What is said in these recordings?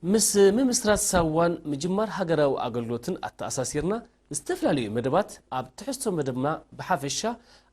ምስ ምምስራት ሳዋን ምጅማር ሃገራዊ ኣገልግሎትን ኣተኣሳሲርና፣ ዝተፈላለዩ መደባት ኣብ ትሕዝቶ መደብና ብሓፈሻ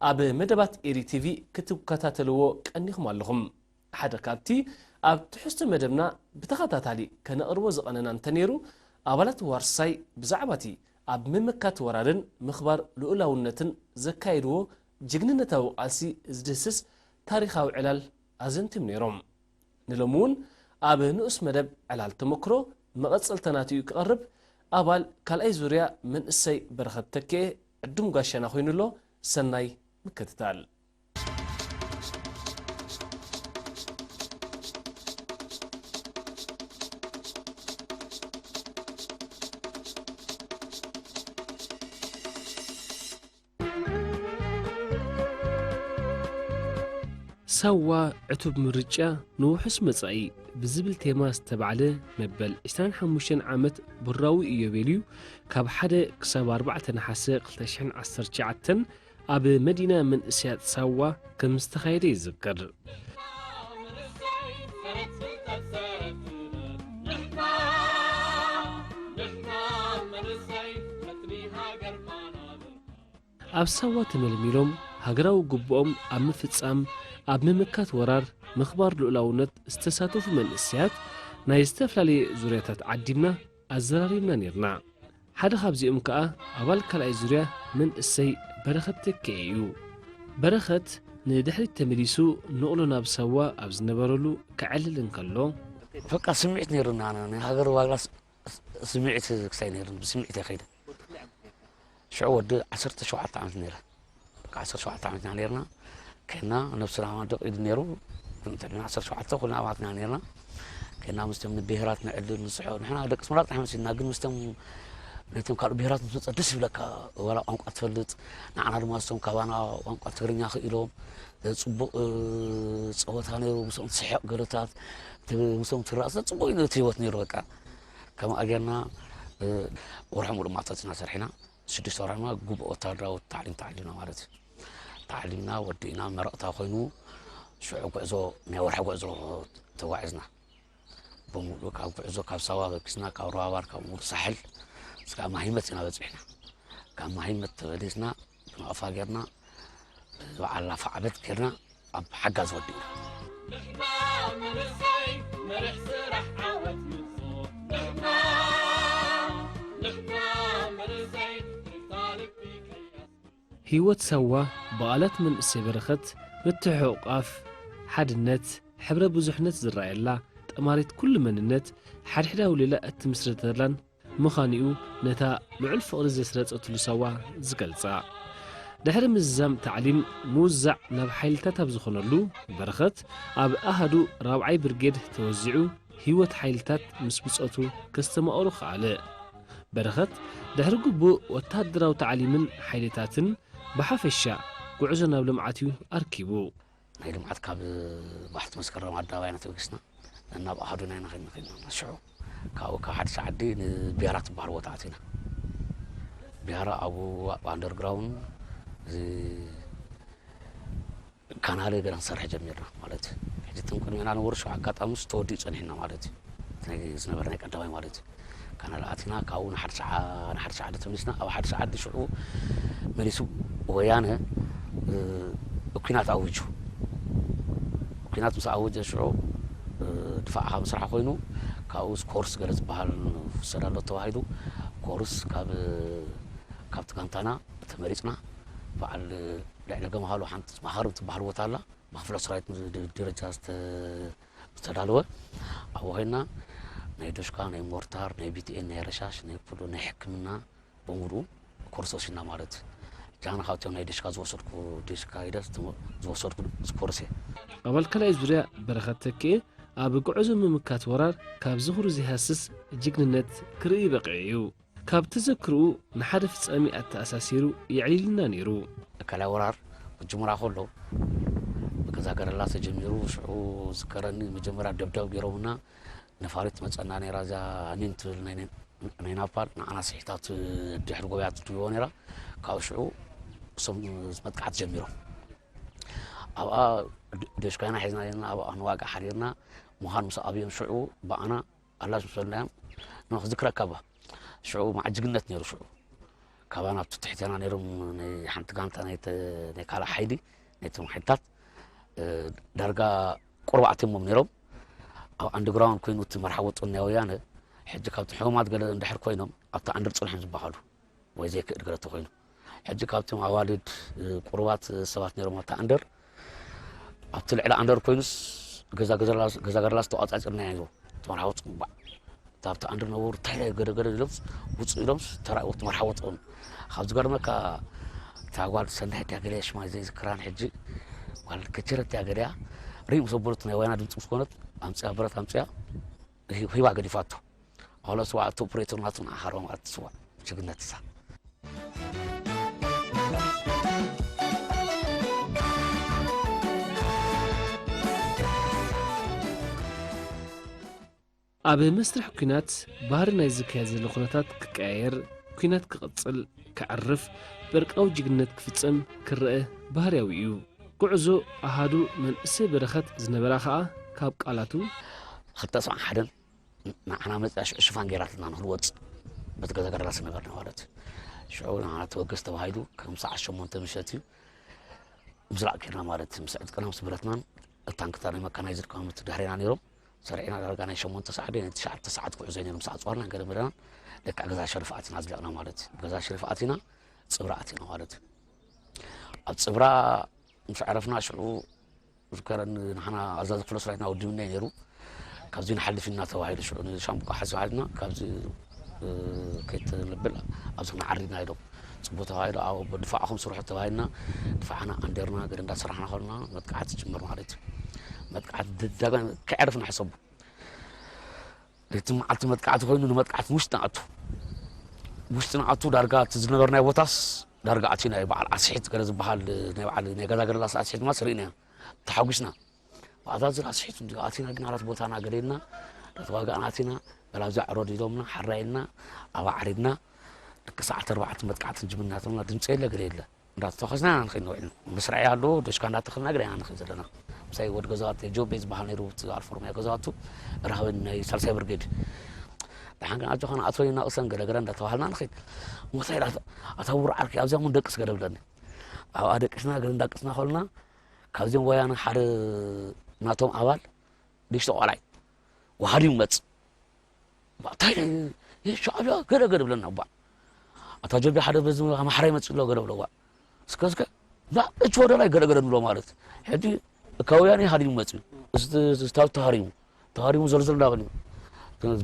ኣብ መደባት ኤሪ ቲቪ ክትከታተልዎ ቀኒኹም ኣለኹም። ሓደ ካብቲ ኣብ ትሕዝቶ መደብና ብተኸታታሊ ከነቕርቦ ዝቐነና እንተነይሩ፣ ኣባላት ዋርሳይ ብዛዕባቲ ኣብ ምምካት ወራርን ምኽባር ልኡላውነትን ዘካየድዎ ጅግንነታዊ ቃልሲ ዝድህስስ ታሪኻዊ ዕላል ኣዘንቲም ነይሮም። ንሎሚ እውን ኣብ ንኡስ መደብ ዕላል ተመክሮ መቐጸልታ ናቱ እዩ ክቐርብ። ኣባል ካልኣይ ዙርያ መንእሰይ በረኸት ተክኤ ዕዱም ጋሻና ኮይኑሎ። ሰናይ ምክትታል። ሳዋ ዕቱብ ምርጫ ንውሑስ መጻኢ ብዝብል ቴማ ዝተባዕለ መበል ዕስራን ሓሙሽተን ዓመት ብራዊ ኢዮቤልዩ ካብ ሓደ ክሳብ ኣርባዕተ ነሓሰ ክልተ ሽሕን ዓሰርተ ትሽዓተን ኣብ መዲና መንእሰያት ሳዋ ከም ዝተኻየደ ይዝከር። ኣብ ሳዋ ተመልሚሎም ሃገራዊ ግቡኦም ኣብ ምፍጻም፣ ኣብ ምምካት ወራር፣ ምኽባር ልኡላውነት ዝተሳተፉ መንእሰያት ናይ ዝተፈላለየ ዙርያታት ዓዲምና ኣዘራሪብና ኔርና። ሓደ ካብዚኦም ከኣ ኣባል ካልኣይ ዙርያ መንእሰይ በረኸት ተክኤ እዩ። በረኸት ንድሕሪት ተመሊሱ ንቕሎ ናብ ሳዋ ኣብ ዝነበረሉ ከዕልል እንከሎ፣ በቃ ስምዒት ነይሩና፣ ናይ ሃገር ዋላ ስ-፣ ስምዒት ክሳይ ነይሩኒ፣ ብስምዒት እየ ከይደ። ሽዑ ወዲ ዓሰርተ ሸውዓተ ዓመት ነይረ። በቃ ዓሰርተ ሸውዓተ ዓመት ኢና ነይርና። ከይና ነብስና ደቂዱ ነይሩ። እንተ ደኣ ዓሰርተ ሸውዓተ ኩልና ኣሕዋት ኢና ነይርና። ከይና ምስቶም ብሄራት ንዕልል ንስሕቕ። ንሕና ደቂ ስመራ ጥራሕ መሲልና፣ ግን ምስቶም ነቶም ካልእ ብሄራት ምስ መጸ ደስ ይብለካ። ዋላ ቋንቋ ትፈልጥ፣ ንዓና ድማ ምስቶም ካባና ቋንቋ ትግርኛ ክኢሎም፣ ጽቡቕ፣ እ፣ ጸወታ ነይሩ። ምስኦም ትስሕቕ ገለታት፣ ት-፣ ምስኦም ትራእ፣ ጽቡቕ እዩ ነቲ ህይወት ነይሩ በቃ። ከምኣ ጌርና፣ እ፣ ወርሒ ሙሉእ ማእቶት ኢና ሰሪሕና። ሽዱሽተ ወርሒ ድማ ግቡእ ወታደራዊ ታዕሊም ተዓሊምና ማለት እዩ። ተዓሊምና ወዲእና መረቕታ ኮይኑ ሽዑ ጉዕዞ፣ ናይ ወርሒ ጉዕዞ ተጓዒዝና። ብምሉእ ካብ ጉዕዞ ካብ ሳዋ በጊስና፣ ካብ ሩባባር፣ ካብ ሙሉ ሳሕል እስካብ ማሂመት ኢና በጺሕና። ካብ ማሂመት ተበሊስና ብናቕፋ ጌርና፣ ብበዓል ላፋ ዓበት ጌርና ኣብ ሓጋዝ ወዲእና። ንሕና መንእሰይ መሪሕ ስራሕ ዓወት ንብዞ። ንሕና፣ ንሕና መንእሰይ ሪታ ልቢ ቀያስ። ህይወት ሳዋ ብቓላት መንእሰይ በረኸት ምትሕቑቓፍ፣ ሓድነት፣ ሕብረ ብዙሕነት ዝረኣየላ፣ ጠማሪት ኩሉ መንነት፣ ሓድሕዳዊ ሌላ እትምስርተላን ምዃኑ'ዩ ነታ ልዑል ፍቕሪ ዘስረጸትሉ ሳዋ ዝገልጻ። ድሕሪ ምዝዛም ታዕሊም ምውዛዕ ናብ ሓይልታት ኣብ ዝኾነሉ፣ በረኸት ኣብ ኣሃዱ ራብዓይ ብርጌድ ተወዚዑ ህይወት ሓይልታት ምስ ብጾቱ ከስተማቕሮ ከኣለ። በረኸት ድሕሪ ግቡእ ወተሃደራዊ ታዕሊምን ሓይልታትን ብሓፈሻ ጉዕዞ ናብ ልምዓት እዩ ኣርኪቡ። ናይ ልምዓት ካብ ባሕቲ መስከረም ኣደባባይና ተበጊስና ናብ ኣሃዱና ኢና ከይድና ከይድና። ሽዑ ካብኡ ካብ ሓድሽ ዓዲ ንቢያራ ትበሃል ቦታ ኣቲና። ቢያራ ኣብኡ ኣብ ኣንደርግራውንድ እዚ ካናለ ገና ክንሰርሕ ጀሚርና ማለት እዩ። ሕጂ እቶም ቅድሚና ነበሩ ሽዑ ኣጋጣሚ ምስ ተወዲኡ ጸኒሕና ማለት እዩ። እቲ ናይ ዝነበረ ናይ ቀዳማይ ማለት እዩ። ካናል ኣቲና፣ ካብኡ ንሓድሽ ዓ-፣ ንሓድሽ ዓዲ ተመሊስና። ኣብ ሓድሽ ዓዲ ሽዑ መሊሱ ወያነ፣ እ፣ ኲናት ኣዊጁ። ኲናት ምስ ኣወጀ ሽዑ፣ እ፣ ድፋዕኻ ምስራሕ ኮይኑ፣ ካብኡ ኮርስ ገለ ዝበሃል ክውሰድ ኣሎ ተባሂሉ፣ ኮርስ ካብ፣ ካብቲ ጋንታና ተመሪጽና፣ በዓል ልዕሊ ገምሃሎ ሓንቲ ማሃርብ ትበሃል ቦታ ኣላ፣ ብክፍለ ሰራዊት ድ-፣ ደረጃ ዝተ-፣ ዝተዳለወ ኣብኡ ኮይንና ናይ ዶሽካ፣ ናይ ሞርታር፣ ናይ ቢቲኤን፣ ናይ ረሻሽ፣ ናይ ኩሉ ናይ ሕክምና በሙሉ ኮርስ ወሲድና ማለት እዩ። ጃና ካብቶም ናይ ዶሽካ ዝወሰድኩ፣ ዶሽካ ሂደ ዝወሰድኩ ኮርስ እየ። ኣባል ካልኣይ ዙርያ በረኸት ተክኤ ኣብ ጉዕዞ ምምካት ወራር ካብ ዝኽሩ ዘይሃስስ ጅግንነት ክርኢ በቒዑ እዩ። ካብ ተዘክርኡ ንሓደ ፍጻሜ ኣተኣሳሲሩ የዕሊልና ነይሩ። ካልኣይ ወራር ክጅምራ ከሎ ብገዛ ገረላ ተጀሚሩ፣ ሽዑ ዝከረኒ መጀመርያ ደብዳብ ገይሮምና፣ ነፋሪት መጸና ነይራ፣ እዛ ኒን ትብል ናይ፣ ናይ፣ ናይ ናፓል፣ ንዓና ስሒታት ድሕሪ ጎበያ ትድይቦ ነይራ። ካብ ሽዑ እሶም መጥቃዕቲ ጀሚሮም። ኣብኣ ድ-፣ ዶሽካይና ሒዝና ኔርና፣ ኣብኣ ንዋጋ ሓዲርና፣ ምዃን ምስ ኣብዮም ሽዑ ብኣና ኣላሽ ምስ በልናዮም ንክዝክረካ እባ። ሽዑ መዓት ጅግነት ነይሩ። ሽዑ ካባና ኣብቲ ትሕቴና ነይሮም ናይ ሓንቲ ጋንታ ናይቲ ናይ ካልእ ሓይሊ ናይቶም ሓይልታት እ፣ ዳርጋ ቁሩብ ኣትሞም ነይሮም። ኣብ ኣንደርግራውንድ ኮይኑ እቲ መርሓ ወጥኡ ናይ ወያነ ሕጂ ካብቲ ሕሙማት ገለ እንድሕር ኮይኖም ኣብቲ ኣንደር ጸኒሖም ዝበሃሉ ወይ ዘይክእል ገለ ተኮይኑ ሕጂ ካብቶም ኣዋልድ እ፣ ቁሩባት ሰባት ነይሮም ኣብቲ ኣንደር ኣብቲ ልዕሊ ኣንደር ኮይኑስ ገዛ ገዛ ገዛ ገርላስ ተቋጻጺርና ኢና። ተመርሓወ ጽቡቕ እታ ኣብቲ ኣንድር ነበሩ እንታይ ገደገደ ኢሎም ውፅእ ኢሎም ተራእወት መርሓወጥኦም ካብ ዝገርመካ እታ ጓል ሰናይ ድያ ገለ ሽማ ዘይዝክራን ሕጂ ጓል ከቸረት እያ ገለያ ርኢ ምስ ኣበሉት ናይ ወያና ድምፂ ምስ ኮነት ኣምፅያ ብረት ኣምፅያ ሂባ ገዲፋቶ ኣለ ስዋ እቲ ኦፕሬተር ናቱ ንዓሓርባ ማለት ስዋ ጅግነት እሳ ኣብ መስርሕ ኲናት ባህሪ ናይ ዝካየድ ዘሎ ኩነታት ክቀያየር፣ ኲናት ክቕጽል፣ ከዕርፍ፣ በርቃዊ ጅግንነት ክፍጸም ክረአ ባህርያዊ እዩ። ጉዕዞ ኣሃዱ መንእሰይ በረኸት ዝነበራ ከኣ ካብ ቃላቱ፣ ክልተ ሰብዓን ሓደን ንዓና መጽያ ሽዑ ሽፋን ገይራትና ንክንወጽእ በቲ ገዛ ገረላስ ነበርና ማለት እዩ። ሽዑ ንዓና ተወገስ ተባሂሉ ከም ሰዓት ሸሞንተ ምሸት እዩ ምስራቕ ኬድና ማለት እዩ። ምስ ዕጥቅና ምስ ብረትናን እታንክታ ናይ መካናይዝድ ካምት ድሕሬና ነይሮም ሰሪዕና ዳርጋ ናይ ሸሞንተ ሰዓት ናይ ትሽዓተ ሰዓት ጉዕዞ ነይሩ ምስ ኣፅዋርና ገለ መለና ደቂ ገዛ ሸሪፍ ኣቲና ዝለቕና ማለት እዩ። ገዛ ሸሪፍ ኣቲና ፅብራ ኣቲና ማለት እዩ። ኣብ ፅብራ ምስ ዕረፍና ሽዑ ዝከረኒ ንሕና ኣዛዚ ክፍለ ሰራዊትና ወዲብና ነይሩ ካብዚ ንሓልፍ ኢና ተባሂሉ ሽዑ ንሻምቡቃ ሓዚ ሓልና ካብዚ ከይትንብል ኣብዚ ክንዓሪ ኢና ኢሎም ጽቡቅ ተባሂሉ ኣብ ድፋዕኹም ስርሑ ተባሂልና ድፋዕና ኣንደርና ገለ እንዳሰራሕና ከለና መጥቃዕቲ ጅምር ማለት እዩ። መጥቃዕቲ ደጋጋሚ ከዕርፍ ንሕሰቡ እቲ መዓልቲ መጥቃዕቲ ኮይኑ ንመጥቃዕቲ ውሽጢ ንኣቱ ውሽጢ ንኣቱ ዳርጋ እቲ ዝነበርናዮ ቦታስ ዳርጋ ኣቲና እዩ በዓል ኣስሒት ገለ ዝበሃል ናይ በዓል ናይ ገዛ ገረላስ ኣስሒት ማስ ርኢናዮ ተሓጒስና ብኣዛዝር ኣስሒት እንዲ ኣቲና ግን ኣራት ቦታና ገለ ኢልና እንዳተዋጋእና ኣቲና በላብዛ ዕሮድ ኢሎምና ሓራይልና ኣባዕሪድና ልክ ሰዓት ኣርባዕተ መጥቃዕቲ ንጅምር እናተብልና ድምፂ የለ ገለ የለ እንዳተተኮስና ኢና ንኸይድ ንውዕል። መስርዕ ኣሎ፣ ዶሽካ እንዳተኸልና ግና ኢና ንኸይድ ዘለና። ምሳይ ወዲ ገዛዋት ጆቤ ዝበሃል ነይሩ፣ እቲ ኣልፎርምያ ገዛዋቱ ራህብን ናይ ሳልሳይ ብርጌድ። ደሓን ግን ኣጆኻ ንኣትወ ኢና እሰን ገለ ገለ እንዳተባሃልና ንኸይድ። ሞሳይ ኢላ፣ ኣታ ውር ዓርኪ ኣብዚኣ እውን ደቅስ ገለ ብለኒ። ኣብኣ ደቂስና ገለ እንዳቅስና ከሉና፣ ካብዚኦም ወያነ ሓደ ናቶም ኣባል ንእሽቶ ቆልዓይ ዋሃዲ ይመጽእ። እንታይ ናይ ሻዕብያ ገለ ገለ ብለና እባ ኣታ ጀቢ ሓደ በዚ ኣምሓራ ይመጽእ ኣሎ ገለ ብለዋ እስከ እስከ ና እች ወደ ላይ ገለ ገለ ንብሎ ማለት ሕጂ ካብ ወያኔ ሃዲሙ መጽኡ እስታብ ተሃሪሙ ተሃሪሙ ዘልዘል እንዳበል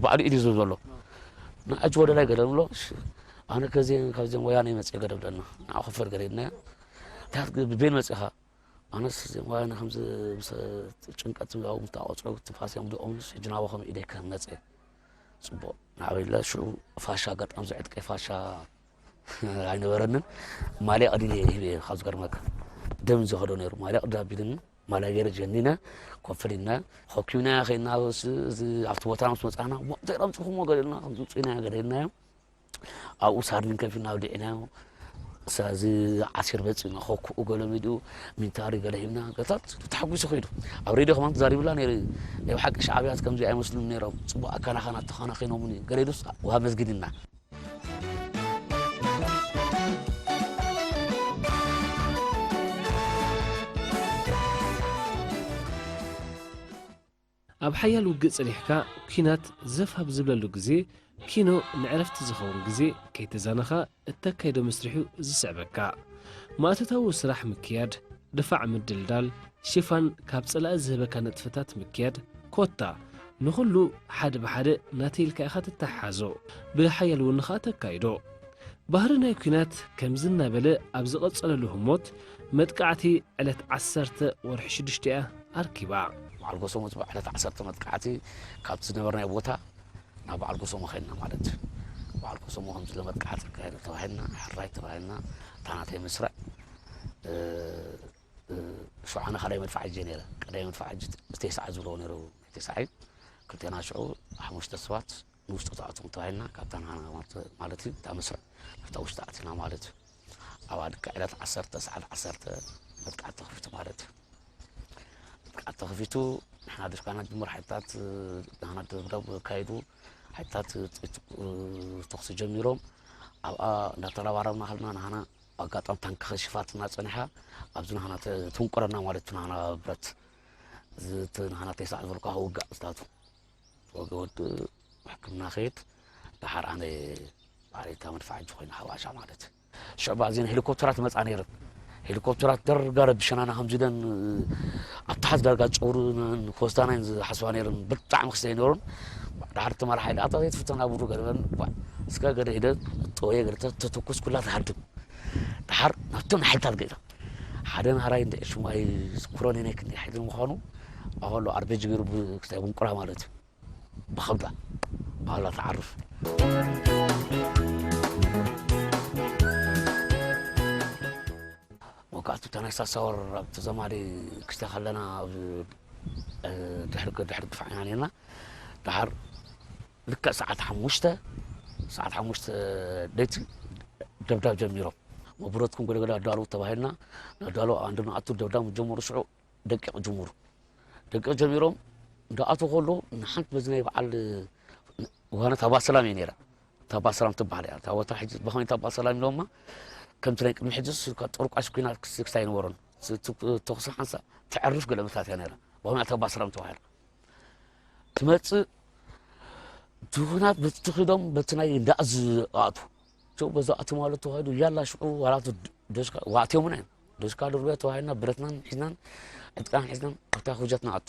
ባዕሉ ኢድ ይዞ ዘሎ ንዓጅ ወደ ላይ ገለ ንብሎ ኣነ ከዚ ካብዚም ወያኔ መጽእ ገለ ብለና ንዓ ክፈር ገለ ኢልና ታት ብቤን መጽኻ ኣነስ እዚኦም ዋይነ ከምዚ ምስ ጭንቀት ዝብላው ምስ ተቆጽዑ ትንፋስ እዮም ድኦም ሕጂ ናባኹም ኢደይ ክህብ መጸ ጽቡቕ ናበይ ኢለ ሽዑ ፋሻ ኣጋጣሚ ዝዕጥቀ ፋሻ ኣይነበረንን ማልያ ቅዲ ሂበ ካብ ዝገርመካ ደም ዝኸዶ ነይሩ ማልያ ቅዲ ኣቢልኒ ማልያ ገይረ ጀኒነ ኮፍ ኢልና ኮኪብና ከይና ኣብቲ ቦታ ምስ መጻና እንታይ ኣምጽኹሞ ገለልና ከምዚ ውጽኢና ገለልናዮም ኣብኡ ሳርዲን ከፊልና ኣውዲዕናዮ። እዚ ዓሲር በፂና ኮኩኡ ገለ ሚድኡ ሚንታሪ ገለ ሂብና ገታት ተሓጒሱ ከይዱ። ኣብ ሬድዮ ከማን ተዛሪብላ ነይሩ ናይ ብሓቂ ሻዕብያት ከምዚ ኣይመስሉን ነይሮም ፅቡቅ ኣከናኸና ተኸናኺኖምኒ ገለ ኢሉስ ውሃ መስጊድና። ኣብ ሓያል ውግእ ጸኒሕካ ኲናት ዘፍ ኣብ ዝብለሉ ግዜ፣ ኪኖ ንዕረፍቲ ዝኸውን ግዜ ከይተዛነኻ እተካይዶ መስርሕ'ዩ ዝስዕበካ። ማእቶታዊ ስራሕ ምክያድ፣ ድፋዕ ምድልዳል፣ ሽፋን ካብ ጸላኢ ዝህበካ ንጥፈታት ምክያድ፣ ኮታ ንኹሉ ሓደ ብሓደ ናተይ ኢልካ ኢኻ ትተሓሓዞ። ብሓያል እውን ኸኣ ተካይዶ። ባህሪ ናይ ኲናት ከምዚ እናበለ ኣብ ዝቐጸለሉ ህሞት፣ መጥቃዕቲ ዕለት ዓሰርተ ወርሒ ሽዱሽተ እያ ኣርኪባ። በዓል ጎሶሞ እቲ ዕለት ዓሰርተ መጥቃዕቲ ካብቲ ዝነበርናዮ ቦታ ናብ በዓል ጎሶሞ ኸድና ማለት እዩ። በዓል ጎሶሞ ከምዚ ኢለ መጥቃዕቲ ክካየድ ተባሂልና፣ ሕራይ ተባሂልና፣ እታ ናተይ መስርዕ፣ እ፣ እ፣ ሸውዓነ ካልኣይ መድፍዕ እየ ነይረ። ቀዳማይ መድፍዕ እየ፣ እቲ ተስዓ ዝብልዎ ነይሩ፣ ተስዓ እዩ። ክልቴና ሽዑ ሓሙሽተ ሰባት ንውሽጢ ተኣትዎም ተባሂልና፣ ካብታ ንዓና ማለት፣ ማለት እዩ፣ እታ መስርዕ፣ ናብታ ውሽጢ ኣቲና ማለት እዩ። ኣብኣ ልክዕ ዕለት ዓሰርተ፣ ሰዓት ዓሰርተ መጥቃዕቲ ተኸፊቱ ማለት እዩ። መጥቃዕቲ ተኸፊቱ፣ ንሕና ድሽካና ጅምር ሓይልታት፣ እ፣ ንሕና ደብዳብ ካይዱ፣ ሓይልታት፣ እ፣ ጥ-፣ እ፣ ተኹሲ ጀሚሮም፣ ኣብኣ እንዳተረባረብና ከለና ንሕና ኣጋጣሚ ታንኪ ከሺፋትና ጸኒሓ፣ ኣብዚ ንሕና ተ-፣ ትንቁረና ማለት እዩ፣ ንሕና ብረት። እዚ እቲ ንሕና ተይሳዕ ዝበልኩ ውጋእ ዝታቱ። ወገ ወዲ ሕክምና ከይድ፣ ደሓር ኣነ ባዕለይ እታ መድፍዓ እጅ ኮይና ሓባሻ ማለት እዩ። ሽዑ ባዕዜን ሄሊኮፕተራት መጻ ነይረን። ሄሊኮፕተራት ደርጋ ረቢሸናና ከምዚ ኢለን ኣብ ታሕቲ ዳርጋ ጨውሩ ን-፣ ንክወስዳና እየን ዝሓስባ ነይረን። ብጣዕሚ ክስተይ ነይሩን። ደሓር እቲ መራሒ ኢለ ኣታ ዘይትፍተና ብሩ ገለ በለን። ባ-፣ እስከ ገለ ኢለ ጠወየ ገለ ተ-፣ ተተኩስ ኩላ ትሃድም። ደሓር ናብቶም ሓይልታት ገይራ። ሓደ ናህራይ እንደ ሽሙ ኣይዝክሮን እየ ናይ ክንደይ ሓይሊ ምዃኑ። ኣኸሎ ኣርቤጅ ገይሩ ብ-፣ ክስታይ ብንቁራ ማለት እዩ። ብኸብዳ ኣላ ትዓርፍ። ወቃዕቱ ተናይ ሳሳወር ኣብ ተዘማሪ ክስተ ከለና ኣብ፣ እ፣ ድሕሪ፣ ድሕሪ ድፋዕ ኢና ነርና። ደሓር ልክዕ ሰዓት ሓሙሽተ፣ ሰዓት ሓሙሽተ ለይቲ ደብዳብ ጀሚሮም። መብረትኩም ገለገለ ኣዳለዉ ተባሂልና፣ ነዳለዉ ኣንድ ንኣቱ ደብዳብ ጀመሩ። ሽዑ ደቂቕ ጅምሩ። ደቂቕ ጀሚሮም እንዳኣተዉ ከለዉ ንሓንቲ በዚ ናይ በዓል ዋና ታባ ሰላም እየ ነይራ። ታባ ሰላም ትበሃል እያ። እታ ቦታ ሕጂ ብኸመይ ታባ ሰላም ኢሎማ? ከምቲ ናይ ቅድሚ ሕጂ ስ-፣ ካ-፣ ጠርቋሽ ኲናት ክስ-፣ ክስታይ ኣይነበሮን። ስ-፣ ት-፣ ተኹሲ ሓንሳእ ተዕርፍ ገለ መታት እያ ነይራ። ብኸመይ ታባ ሰላም ተባሂላ። ትመጽእ፣ እቲ ኲናት በቲ ተኺዶም በቲ ናይ እንዳእዝ ኣእቱ። ቸው በዛ ኣእቱ ማለት ተዋሂዱ፣ ያላ ሽዑ ዋላ እቲ ድ-፣ ደሽካ፣ ዋእትዮምና እዮም። ደሽካ ድርብያ ተዋሂድና፣ ብረትናን ሒዝናን፣ ዕጥቃን ሒዝናን፣ ኣብታ ኩጀት ንኣቱ።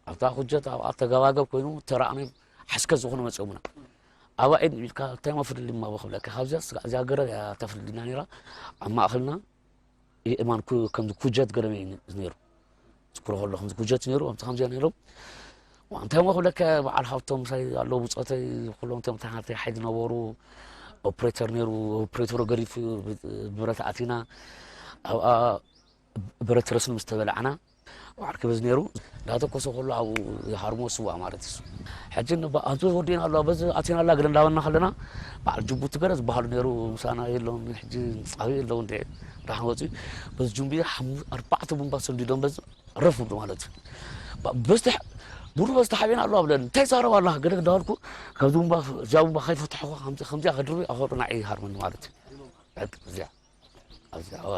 ኣብታ ኩጀት ኣብኣ ተገባገብ ኮይኑ፣ ተራእናዮም፣ ሓስከት ዝኾኑ መጺኦምና። ኣብኣ ኢድ ኢድካ፣ እንታይ እሞ ፍልልይ እማ ክብለካ፣ ካብዚኣ ስጋዕ እዚኣ ገረብ እያ ተፍልልና ነይራ፣ ኣብ ማእኸልና፣ የእማን ኩ-፣ ከምዚ ኩጀት ገረብ እዩ ነይሩ። ዝክሮ ከሎ ከምዚ ኩጀት ነይሩ፣ ከምዚ ከምዚኣ ነይሮም። ዋ፣ እንታይ እሞ ክብለካ፣ በዓል ሃብቶም ምሳይ ኣለዉ፣ ብጾተይ፣ ኩሎም እቶም ተሃተይ ሓይሊ ነበሩ። ኦፕሬተር ነይሩ፣ ኦፕሬተሩ ገዲፉ ብ-፣ ብረት ኣቲና። ኣብኣ ብረት ረስን ምስ ተበላዕና፣ በዓል ክበዝ ነይሩ። እንዳተኮሰ ከሎ ኣብኡ ይሃርሞ ስዋ ማለት እዩ። ሕጂ ንባ-፣ ኣብዚ ወዲእና ኣሎ፣ በዚ ኣቲና ኣላ ገለ እንዳበልና ከለና፣ በዓል ጅቡቲ ገለ ዝበሃሉ ነይሩ፣ ምሳና የለውን፣ ሕጂ ጻዊ የለውን፣ እንደ ዳሕን ወፂኡ፣ በዚ ጅምቢ ሓሙ-፣ ኣርባዕተ ቡምባ ሰንዲዶም በዚ ረፍ ብሉ ማለት እዩ። ባ-፣ በዚ ተሕ-፣ ብሩ በዚ ተሓቢና ኣሎ ኣብለኒ። እንታይ ዛረባ ኣላ? ገለ እንዳበልኩ፣ ካብዚ ቡምባ፣ እዚኣ ቡምባ ከይፈትሐኹ፣ ከምዚ፣ ከምዚኣ ከድርቢ፣ ኣኸሉ ናዒ ይሃርመኒ ማለት እዩ። በቃ፣ እዚኣ፣ ኣብዚኣ፣ እዋ።